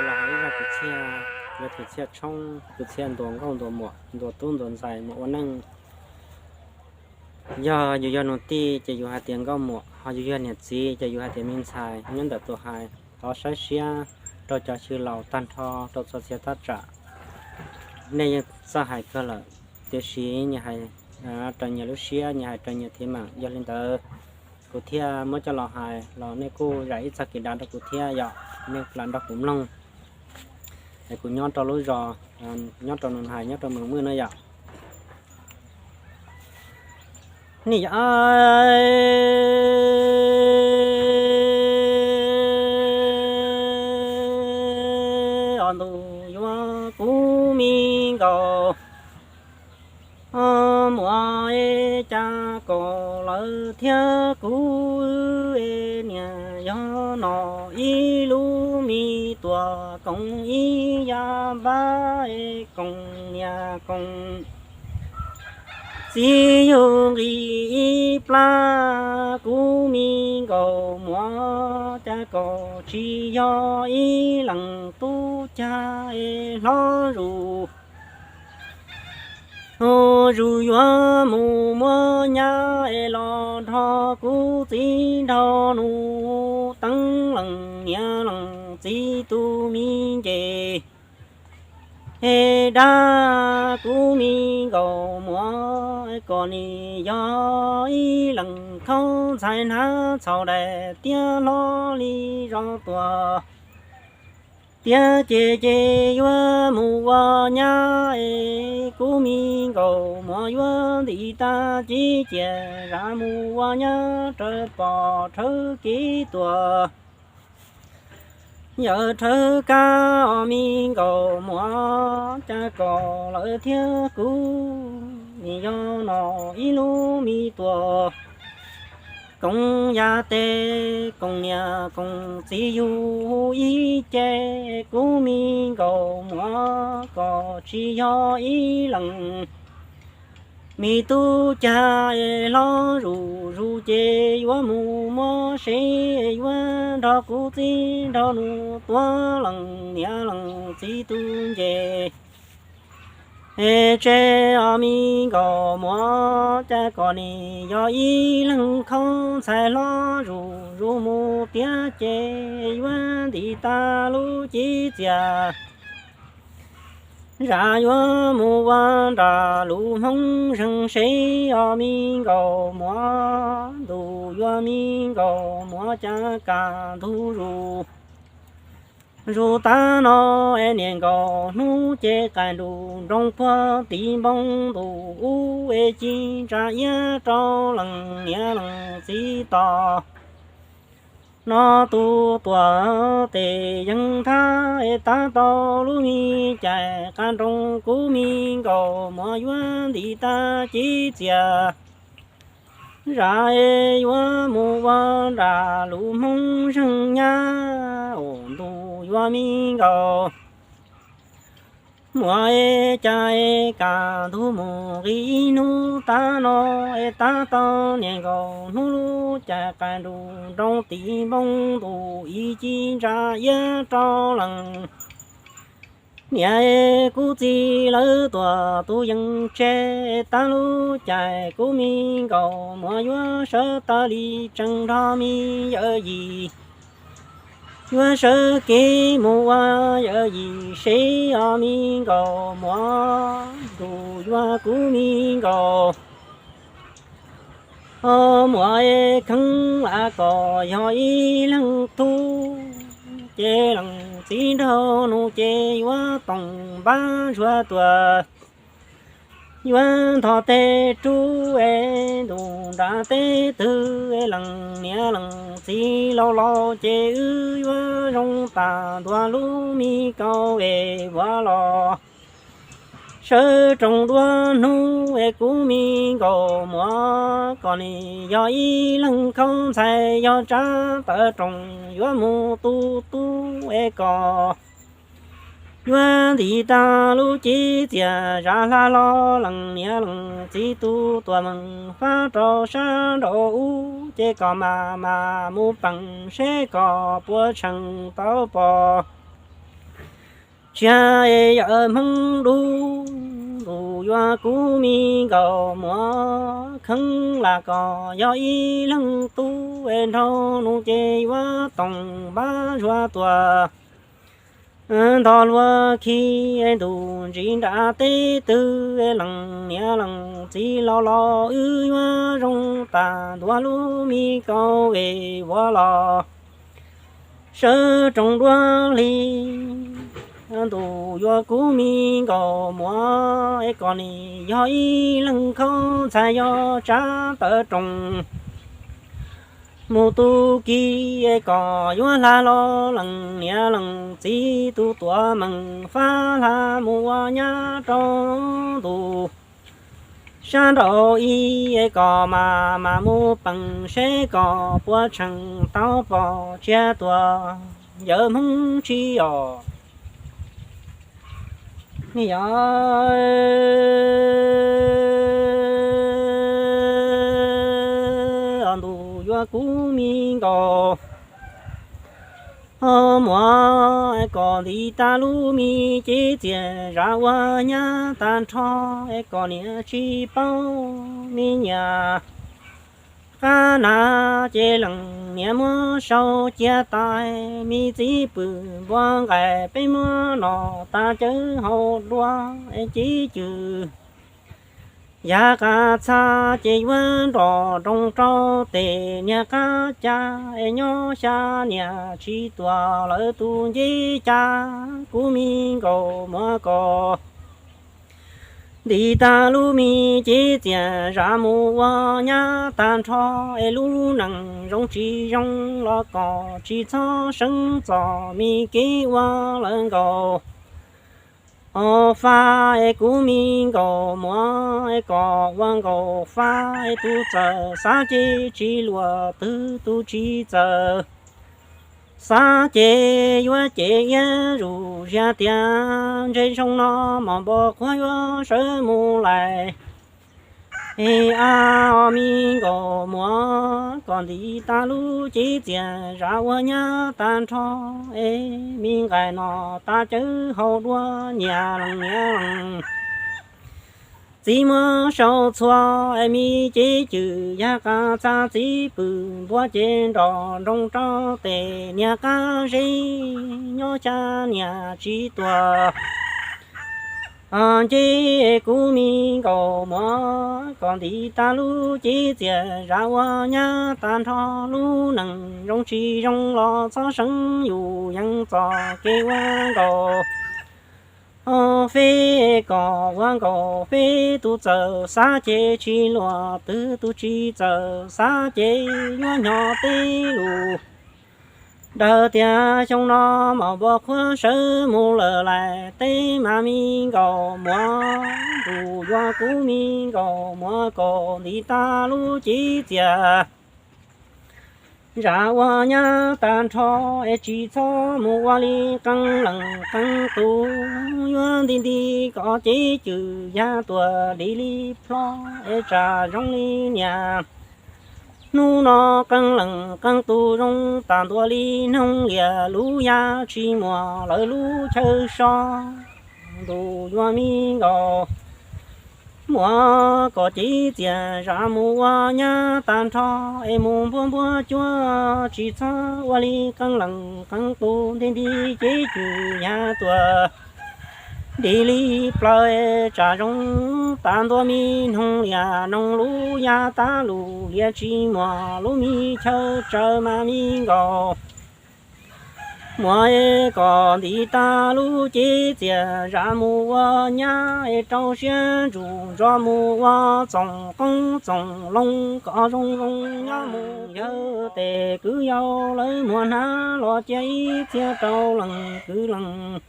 Los ib zaj kwv txhiaj, yog kwv txhiaj tshoob, kwv txhiaj ntuas nkauj ntuas muam, ntuas tub ntuas ntxhais mus ua neej. Yog yus yog nus tij ces yus hais tias nkauj muam, ho yus yog niam txiv ces yus hais tias me ntxhais. Nyob ntawm tus hais, thov saib siab rau cov xyw laus tag nrho rau txhua txhia tab tsam. Nej yeej txawj hais kawg lawm, tiam sis nyias hais raws nyias lub siab, nyias hais raws nyias thiv meem. Yog li ntawd, kuv thiaj muab coj los hais los nej kuj zam ib txog kev dav rau kuv thiab yom, nej lam nrog kuv mloog. Es kuv nyob rau lub zos, nyob rau Nus Hais, nyob rau Mees Mwj no yom. Nim yog os ntuj yuav kuv me nkaus muam es cas kom lawv thiab kuv niam yog no ib lub me tuam koom ib yam npab es koom niam koom txiv yug nqis ib plab. Kuv me nkaus muam cas kom tsis yog ib leeg tub cag es hlob zus zus yuav mus muab nyab es los nrog kuv txiv nraug nus teeb lees niam lees txiv tus me nce es dab. Kuv me nkaus muam kom nim yog ib leeg khaub ntxhais hnav txhaum daim tiab hlob li zos tuag tiab ces ces yuav mus ua nyab es kuv me nkaus muam yuav ntim tag cib cias zam mus ua nyab raws pom rhawv kev tuag. Yawm rhawv kab os me nkaus muam cas kom lawv thiab kuv nim yog no ib lub me tuam koom yam tes koom niam koom txiv yug ib ce. Kuv me nkaus muam kom tsis yog ib leeg me tub cag es hlob zus zus ces yuav mus muab sev, yuav nrog kuv txiv nraug nus tuab lees niam lees txiv tus nce es tseg os me nkaus muam cas kom nim yog ib leeg khaub ntxhais hlob zus zus mus tiab ces yuav ntim tag lub cib txias zam yuav mus ua nram lub hmoob zeeg sev os me nkaus muam. Ntuj yuav me nkaus muam cas kam ntug zus zus tag no es niam nkaus hnub ces qais nrus nroo puag tim npoo ntuj ub es ci ntsa iab rau lees niam lees txiv tos no tus tuam tes yeeg thab es tab tau lub me cais qab nroo. Kuv me nkaus muam yuav ntim tag cib txias zam es yuav mus ua nram lub hmoob zeeg nyab os. Ntuj yuav me nkaus muam es cas es kam ntug mus nqis ib hnub tag no es tab tau niam nkaus hnub lub cais qais nrus nroo tim npoo ntuj ib ci ntsa iab rau lees niam es kuv txiv lawv tuam tus yees tseg. Tag lub cais kuv me nkaus muam yuav sawv tas li tsees nrog me yawm yim yuav sawv kev mus ua yawm yim sev os me nkaus muam. Ntuj yuav kuv me nkaus muam es kheev lam kom yog ib leeg tub ces lees txiv nraug nus ces yuav toom npab zuag tuag yuav nthos teg rub es ntuj nram teb twg es lees niam lees txiv laus laus ces wb yuav zoo tas ntua lub me kaus es vuav los sawv roos dua hnub es kuv me nkaus muam kom nim yog ib leeg khaub ntxhais yog tsab tawv roos yuav mus tu tub es kom yuav ntim tag lub cib txias zam hla los lees niam lees txiv tu tuam mees fab rau sab nraud ub ces kom mam mam mus peem seb kom puas tshee tau pom Siab es yawm Hmoob dub, ntuj yuav kub me nkaus muab kheev lam kom yog ib leeg tub es nraug nus ces yuav toom npab zuag tuag. Ntog luag khi es ntuj ntsis nram teb twg es leej niam leej txiv laus los wb yuav zoo tas ntua lub me kaum es vuav los sawv roos dua hli. Ntuj yuav kub me nkaus muab es kom nim yog ib leeg khaub ntxhais yog tsav tawv roos mus tu ki es kom yuav hla los leej niam leej txiv tus tuam meej fab hla mus ua nyab rau ntuj sab nraud ib es kom mas mas mus peem seb kom puas tseem tau pom tsiaj tuag yawm Hmoob tsis os. Yog ntuj yuav kub me nkaus ho muab kom ntiv tas lub me cev txias zam ua nyab tag nrho es kom niam tsis paub me nyias qab na ces leej niam muab sau cia tas me txiv pwm npua nqaim peb muab nom tas cawv hau dua es cev cwm yav qab txha ces yuav nrog nroo rau tes niag qab ca es nyob xya niam tsis tuag lawv tus ncej ca kub me nkaus muab kom ntiv tas lub me cev txias zam mus ua nyab tag nrho es lub neej zoo tsis zoo los kom tsis txhob seev txom me kev ua lawv nkaus os fab es kub me nkaus muab es kom ua nkaus fab es tus txawm xav ces tsis luag twg tus tsis txawm xav ces yuav cev iab zus ziag tias ntshe zoo no mos npau qhuav yuav sawv mus lais es a o me nkaus muab kom ntiv tas lub cev txias zam ua nyab tag nrho es me nqaim nom tas cawv hau dua nyias leej nyias leej txiv muab sau txhua es me cev cwm yav qab txha txiv pwm npua ces nrog nroo rau tes niag qab zeb nyob xya niam tsis tuag ncej kub me nkaus muab kom ntiv tas lub cev txias zam ua nyab tag nrho lub neej zoo tsis zoo los txhob seev yus yeej txoj kev ua nkaus feb kom ua nkaus feb tus txawm xav ces tsis luag twg tus tsis txawm xav ces yuav nyob teb lus daws tias xyoo no mos npau qhuav sawv mus lawm lais teb mas me nkaus muab ntuj yuav kub me nkaus muab kom ntiv tas lub cev txias zam ua nyab tag nrho es tsis txhob mus ua li qee leej qee tus yuav nti nti kom cev cwm yag tuag dim li plho es tsam zoo li niam hnub no qee leej qee tus zoo tas ntua li noog lias lub yaj tsis muaj lawv lub chaw so ntuj yuav me nkaus muab kom cev txias zam mus ua nyab tag nrho es mus npuab npuab cuab tsis txhob ua li qee leej qee tus nti nti cev cwm yag tuag dim li plaws tsam zoo tas ntua me noog lias noog lub yaj tab lus lias tsis muaj lub me chaw tsaws mas me nkaus muab kom ntiv tas lub cev txias zam mus ua nyab es rau siab ntsug ntso mus ua txoom qoob txoom loo kom zoo zoo nyob mus yawg tes kwv yau lawv muag hnab los cia ib txhia rau leej kwv leej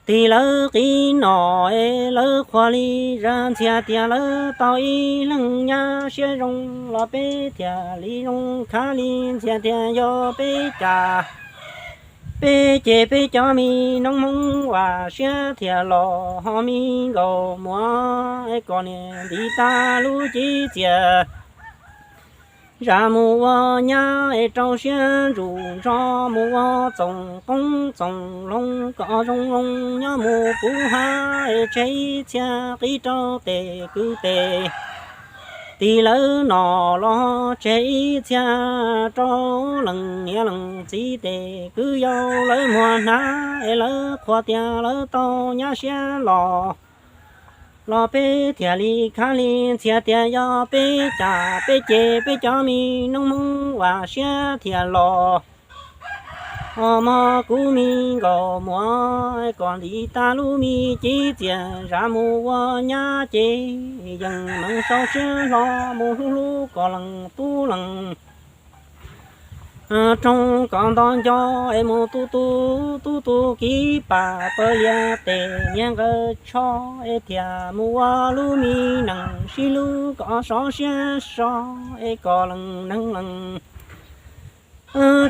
tij lawv qi nom es lawv qhuas li zaj ntxhias tias lawv tau ib leeg nyab siab zoo los peb thiaj li zoo khav li ntxhias tias yog peb cas peb ces peb cov me noob Hmoob vam siab thiaj los ho me nkaus muab kom niam ntiv tas lub cev txias Zam mus ua nyab es rau siab ntsum ntso mus ua txoos qoob txoos loo kom zoo zoo nyob mus puv hav es tseg ib txhia qib rau tes kwv tes. Tis lawv nom los tseg ib txhia rau leej niam leej txiv tes kwv yau lawv muag hnav es lawv qhuas tias lawv tau nyab siab los los peb thiaj li khav li ntxhias tias yog peb cas peb ces peb cov me noob Hmoob vam siab thiaj los. Os mog kuv me nkauj muam, kom ntim tag lub me civ txias zam mus ua nyab ces yeej meej sau siab hlo mus hlub hlub kom leej tub leej roog kom nto nco es mus tu tu tu tu kiv pam pawg lias tes niag nqawd tsho es thiaj mus ua lub me neej sib hlub kom sov siab so es kom leej neeg leej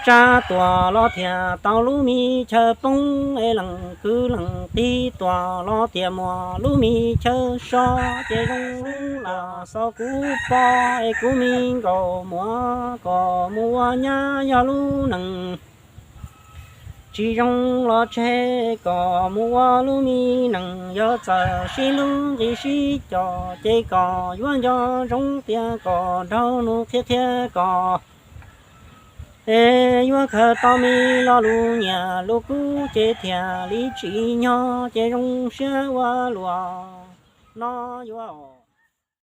tsa tuam los thiaj tau lub me chaw poob es leej kwv leej tij tuam los thiaj muaj lub me chaw so ces zoo lub los xaus kuv pog es kuv me nkauj muam kom mus ua nyab yog lub neej tsis zoo los tseg kom mus ua lub me neej yog txawm sib hlub nqi sib co ces kom yuav nco ntsoov tias kom nraug nus qhia qhia kom es yuav khaws tau me lo lus nyiam lus kub ces thiaj li tsim nyog ces zoo siab ua luaj. No yuav